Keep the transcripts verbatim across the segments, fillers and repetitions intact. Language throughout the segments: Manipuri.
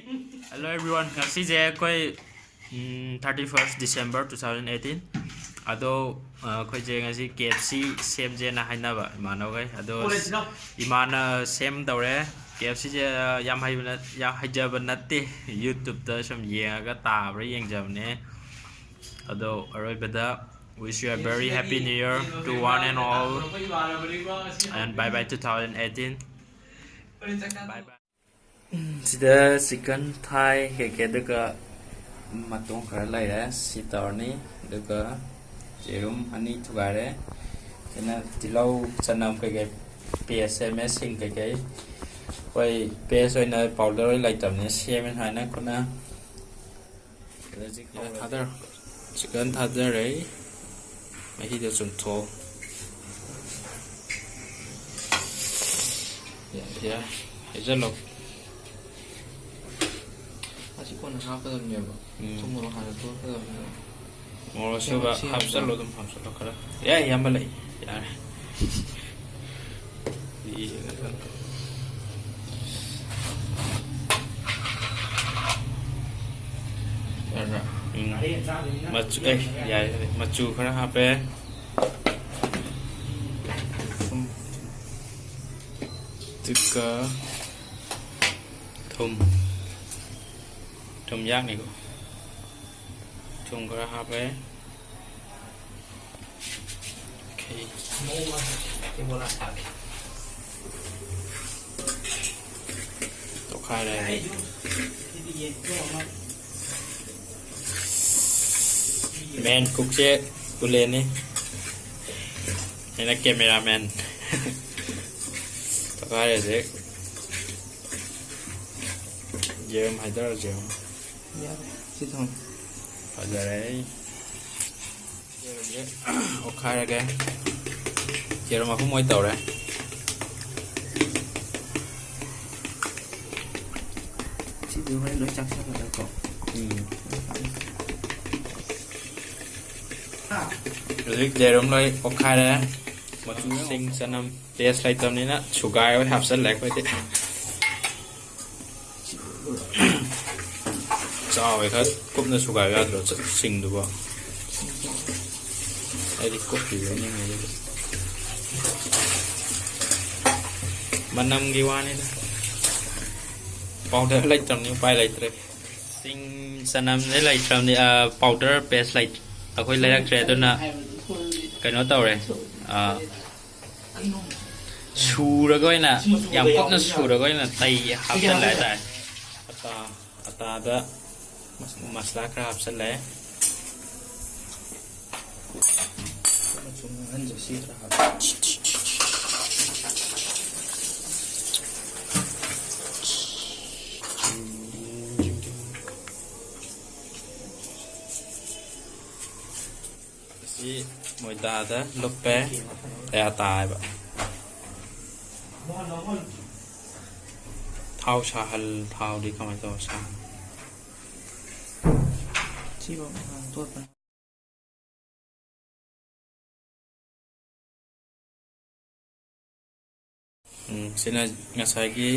Hello everyone, ꯉꯁꯤꯁꯦ ꯑꯩꯈꯣꯏ thirty first December two thousand eighteen. ꯑꯗꯣ ꯑ, ꯑꯩꯈꯣꯏꯁꯦ ꯉꯁꯤ ꯀꯦ ꯑꯦꯐ ꯁꯤ ꯁꯦꯝꯁꯦꯅ ꯍꯥꯏꯅꯕ ꯏꯃꯥꯟꯅꯕꯈꯩ꯫ ꯑꯗꯣ ꯀꯣꯂꯦꯖꯁꯤꯗ ꯏꯃꯥꯅ ꯁꯦꯝꯗꯧꯔꯦ꯫ ꯀꯦ ꯑꯦꯐ ꯁꯤꯁꯦ ꯌꯥꯝ ꯍꯩꯕ ꯅꯠ- ꯌꯥꯝ ꯍꯩꯖꯕ ꯅꯠꯇꯦ, ꯌꯨꯇ꯭ꯌꯨꯕꯇ ꯁꯨꯝ ꯌꯦꯡꯉꯒ ꯇꯥꯕ꯭ꯔꯥ ꯌꯦꯡꯖꯕꯅꯦ꯫ ꯑꯗꯣ ꯑꯔꯣꯏꯕꯗ, wish you a very happy new year to one and all, and bye bye two thousand eighteen. Bye bye. ꯁꯤꯗ ꯆꯤꯀꯟ ꯊꯥꯏ ꯀꯩꯀꯩ, ꯑꯗꯨꯒ ꯃꯇꯣꯡ ꯈꯔ ꯂꯩꯔꯦ꯫ ꯁꯤ ꯇꯧꯔꯅꯤ꯫ ꯑꯗꯨꯒ ꯌꯦꯔꯨꯝ ꯑꯅꯤ ꯊꯨꯒꯥꯏꯔꯦ꯫ ꯁꯤꯅ ꯇꯤꯜꯍꯧ, ꯆꯅꯝ ꯀꯩꯀꯩ ꯄꯦꯁ ꯁꯦꯝꯃꯦ, ꯁꯤꯡ ꯀꯩꯀꯩ꯫ ꯑꯩꯈꯣꯏ ꯄꯦꯁ ꯑꯣꯏꯅ ꯄꯥꯎꯗꯔ ꯑꯣꯏꯅ ꯂꯩꯇꯕꯅꯤꯅ ꯁꯦꯝꯃꯦ ꯁꯨꯃꯥꯏꯅ ꯈꯨꯠꯅ꯫ ꯁꯤꯗ ꯊꯥꯗꯔꯣ꯫ ꯆꯤꯀꯟ ꯊꯥꯗꯔꯦ꯫ ꯃꯍꯤꯗꯣ ꯆꯨꯝꯊꯣꯛꯑꯣ꯫ ꯌꯥꯔꯦ, ꯌꯥꯔꯦ꯫ ꯍꯩꯖꯜꯂꯣ꯫ ꯑꯁꯤ ꯀꯣꯟꯅ ꯍꯥꯞꯀꯗꯕꯅꯦꯕ꯫ ꯎꯝ꯫ ꯊꯨꯝ ꯃꯣꯔꯣꯛ ꯍꯥꯟꯅ ꯇꯣꯠꯀꯗꯕꯅꯦꯕ꯫ ꯃꯣꯔꯣꯛ ꯑꯁꯨꯕ ꯁꯦꯝꯕ ꯍꯥꯞꯆꯜꯂꯣ, ꯑꯗꯨꯝ ꯍꯥꯞꯆꯜꯂꯣ ꯈꯔ꯫ ꯌꯥꯏ, ꯌꯥꯝꯕ ꯂꯩ꯫ ꯌꯥꯔꯦ꯫ ꯌꯦꯡꯉꯒ꯫ ꯌꯥꯔꯕ꯭ꯔꯥ? ꯎꯝ꯫ ꯃꯆꯨ, ꯑꯦ, ꯌꯥꯔꯦ, ꯌꯥꯔꯦ꯫ ꯃꯆꯨ ꯈꯔ ꯍꯥꯞꯄꯦ꯫ ꯑꯗꯨꯒ ꯊꯨꯝ꯫ ꯊꯨꯝ ꯌꯥꯛꯅꯤꯀꯣ꯫ ꯊꯨꯝ ꯈꯔ ꯍꯥꯞꯄꯦ꯫ Okay꯫ ꯇꯣꯈꯥꯏꯔꯦ꯫ Main cookꯁꯦ ꯎꯂꯦꯟꯅꯤ꯫ ꯑꯩꯅ cameraman꯫ ꯇꯣꯈꯥꯏꯔꯦ ꯍꯧꯖꯤꯛ꯫ ꯌꯦꯔꯨꯝ ꯍꯥꯏꯗꯔꯁꯦ꯫ ꯌꯥꯔꯦ, ꯁꯤ ꯊꯝꯃꯣ꯫ ꯐꯖꯔꯦ꯫ ꯌꯦꯔꯨꯝꯁꯦ ꯑꯣꯠꯈꯥꯏꯔꯒꯦ꯫ ꯌꯦꯔꯨꯝ ꯑꯍꯨꯝ ꯑꯣꯏ ꯇꯧꯔꯦ꯫ ꯁꯤꯗꯤ ꯍꯣꯔꯦꯟ ꯂꯣꯏ ꯆꯥꯛꯁꯟꯒꯗꯕꯀꯣ꯫ ꯎꯝ꯫ ꯍꯧꯖꯤꯛ ꯌꯦꯔꯨꯝ ꯂꯣꯏ ꯑꯣꯠꯈꯥꯏꯔꯦ꯫ ꯃꯆꯨ, ꯁꯤꯡ, ꯆꯅꯝ, ꯄꯦꯁ ꯂꯩꯇꯕꯅꯤꯅ ꯁꯨꯒꯥꯏ ꯑꯣꯏ ꯍꯥꯞꯆꯜꯂꯦ ꯑꯩꯈꯣꯏꯗꯤ꯫ ꯆꯥꯎꯋꯦ, ꯈꯔ ꯀꯨꯞꯅ ꯁꯨꯒꯥꯏꯕ ꯌꯥꯗ꯭ꯔꯣ ꯆ-, ꯁꯤꯡꯗꯨꯕꯣ? ꯑꯩꯗꯤ ꯀꯨꯞꯄꯤꯕ ꯅꯤꯡꯉꯦ ꯑꯗꯨꯗꯤ꯫ ꯃꯅꯝꯒꯤ ꯋꯥꯅꯤꯗ꯫ ꯄꯥꯎꯗꯔ ꯂꯩꯇ꯭ꯔꯕꯅꯤ, ꯎꯄꯥꯏ ꯂꯩꯇ꯭ꯔꯦ꯫ ꯆꯤꯡ ꯆꯅꯝꯁꯦ ꯂꯩꯇ꯭ꯔꯕꯅꯤ, ꯑ, ꯄꯥꯎꯗꯔ ꯄꯦꯁ ꯂꯩ-, ꯑꯩꯈꯣꯏ ꯂꯩꯔꯛꯇ꯭ꯔꯦ, ꯑꯗꯨꯅ ꯀꯩꯅꯣ ꯇꯧꯔꯦ꯫ ꯑ, ꯁꯨꯔꯒ ꯑꯣꯏꯅ, ꯌꯥꯝ ꯀꯨꯞꯅ ꯁꯨꯔꯒ ꯑꯣꯏꯅ ꯇꯩ ꯍꯥꯞꯆꯤꯜꯂꯦ ꯍꯥꯏꯇꯥꯔꯦ꯫ ꯑꯇꯥ-, ꯑꯇꯥꯗ ꯃꯁꯂꯥ ꯈꯔ ꯍꯥꯞꯆꯤꯜꯂꯦ꯫ ꯃꯆꯨ ꯉꯥꯡꯍꯟꯖꯁꯤ ꯈꯔ ꯍꯥꯞ-, ꯑꯁꯤ ꯃꯣꯏꯗꯥꯗ ꯂꯨꯞꯄꯦ꯫ ꯑꯦ, ꯑꯇꯥ ꯍꯥꯏꯕ꯫ ꯊꯥꯎ ꯁꯥꯍꯜ-, ꯊꯥꯎꯗꯤ ꯀꯃꯥꯏꯅ ꯇꯧꯔ ꯁꯥꯍꯟ-, ꯁꯤꯕꯨ ꯇꯣꯠꯄ꯫ ꯎꯝ, ꯁꯤꯅ ꯉꯁꯥꯏꯒꯤ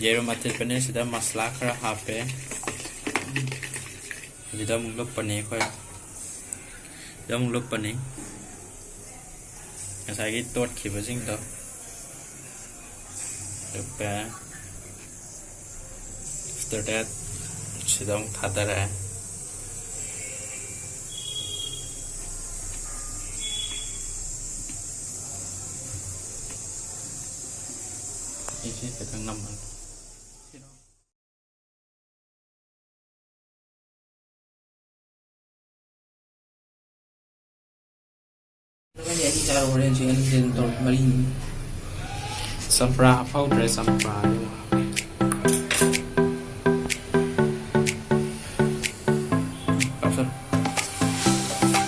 ꯌꯦꯔꯨꯝ ꯑꯊꯤꯠꯄꯅꯦ꯫ ꯁꯤꯗ ꯃꯁꯂꯥ ꯈꯔ ꯍꯥꯞꯄꯦ꯫ ꯁꯤꯗ ꯑꯃꯨꯛ ꯂꯨꯞꯄꯅꯤ ꯑꯩꯈꯣꯏ꯫ ꯁꯤꯗ ꯑꯃꯨꯛ ꯂꯨꯞꯄꯅꯤ꯫ ꯉꯁꯥꯏꯒꯤ ꯇꯣꯠꯈꯤꯕꯁꯤꯡꯗꯣ꯫ ꯂꯨꯞꯄꯦ꯫ After that, ꯁꯤꯗ ꯑꯃꯨꯛ ꯊꯥꯗꯔꯛꯑꯦ꯫ ꯁꯤꯁꯦ ꯈꯤꯇꯪ ꯅꯝꯍꯜꯂꯣ꯫ ꯆꯝꯄ꯭ꯔꯥ ꯍꯥꯞꯍꯧꯗ꯭ꯔꯦ, ꯆꯝꯄ꯭ꯔꯥ꯫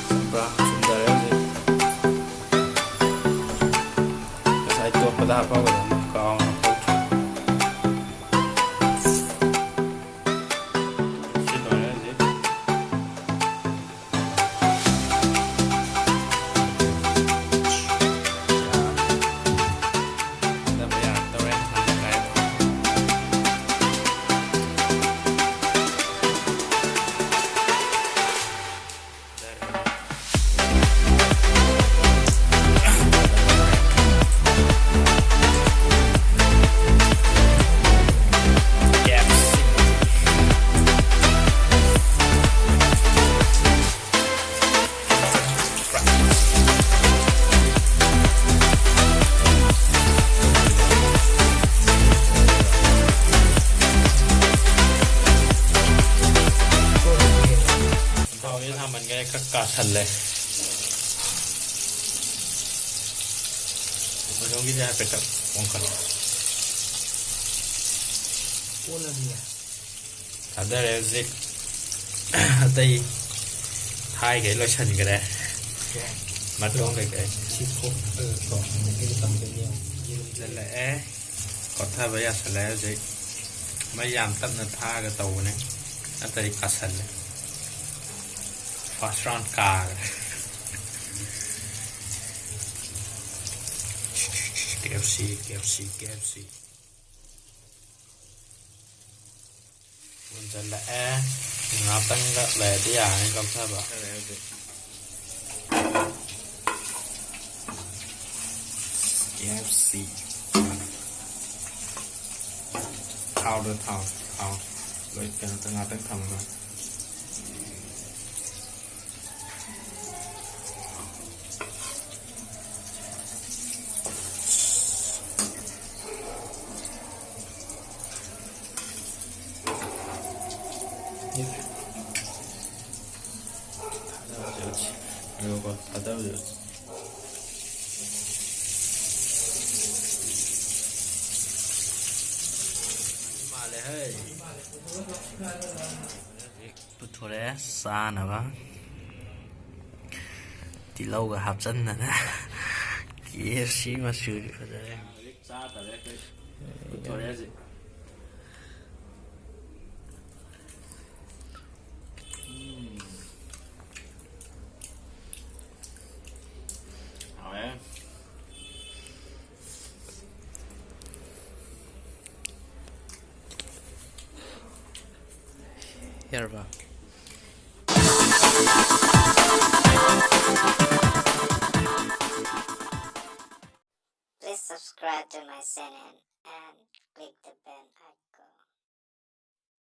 ꯆꯝꯄ꯭ꯔꯥ ꯁꯨꯝꯗꯔꯦ ꯍꯧꯖꯤꯛ꯫ ꯉꯁꯥꯏ ꯇꯣꯠꯄꯗ ꯍꯥꯞꯍꯧꯒꯗꯕꯅꯤ, ꯀꯥꯎꯅ ꯍꯥꯞꯍꯧꯗ꯭ꯔꯦ꯫ ꯁꯤ ꯂꯣꯏꯔꯦ ꯍꯧꯖꯤꯛ꯫ ꯊꯥꯗꯕ ꯌꯥꯔꯛꯇꯧꯔꯦ꯫ ꯃꯅꯨꯡꯒꯤꯁꯦ ꯍꯥꯏꯐꯦꯠꯇ ꯄꯣꯡꯈꯠꯂꯣ꯫ ꯑꯣꯜꯂꯅꯤꯌꯦ꯫ ꯊꯥꯗꯔꯦ ꯍꯧꯖꯤꯛ꯫ ꯑꯇꯩ ꯊꯥꯏꯈꯩ ꯂꯣꯏꯁꯤꯟꯈ꯭ꯔꯦ꯫ ꯃꯇꯣꯡ ꯀꯩꯀꯩ ꯁꯤ ꯈꯣꯛ ꯀꯣ ꯑꯗꯒꯤ ꯇꯝꯗꯣꯏꯅꯦ꯫ ꯌꯨꯝꯁꯤꯜꯂꯛꯑꯦ꯫ ꯀꯣꯠꯊꯕ ꯌꯥꯁꯜꯂꯛꯑꯦ ꯍꯧꯖꯤꯛ꯫ ꯃꯩ ꯌꯥꯝ ꯇꯞꯅ ꯊꯥꯔꯒ ꯇꯧꯕꯅꯦ, ꯅꯠꯇ꯭ꯔꯗꯤ ꯀꯥꯁꯜꯂꯦ꯫ First round ꯀꯥꯈ꯭ꯔꯦ꯫ KFC, KFC, KFC꯫ ꯃꯨꯟꯖꯜꯂꯛꯑꯦ꯫ ꯉꯥꯛꯇꯪꯒ ꯂꯩꯔꯗꯤ ꯌꯥꯔꯅꯤ ꯂꯧꯊꯕ꯫ KFC꯫ ꯊꯥꯎꯗ ꯊꯥꯎ ꯊꯥꯎ ꯂꯣꯏ ꯀꯩꯅꯣ ꯇꯧ ꯉꯥꯛꯇꯪ ꯊꯝꯃꯒ꯫ ꯊꯥꯗꯕꯁꯦ ꯎꯠꯁꯤ꯫ ꯉꯥꯏꯈꯣꯀꯣ, ꯊꯥꯗꯕꯁꯦ ꯎꯠꯁꯤ꯫ ꯃꯥꯜꯂꯦ ꯍꯦ꯫ ꯄꯨꯊꯣꯔꯛꯑꯦ ꯆꯥꯅꯕ꯫ ꯇꯤꯜꯍꯧꯒ ꯍꯥꯞꯆꯟꯗꯅ꯫ KFC ꯃꯆꯨꯗꯤ ꯐꯖꯔꯦ꯫ ꯍꯧꯖꯤꯛ ꯆꯥ ꯇꯥꯔꯦ ꯑꯩꯈꯣꯏ꯫ ꯄꯨꯊꯣꯔꯛꯑꯦ ꯍꯧꯖꯤꯛ꯫ ꯎꯝ꯫ ꯍꯥꯎꯋꯦ꯫ ꯌꯥꯔꯕ? Please subscribe to my channel.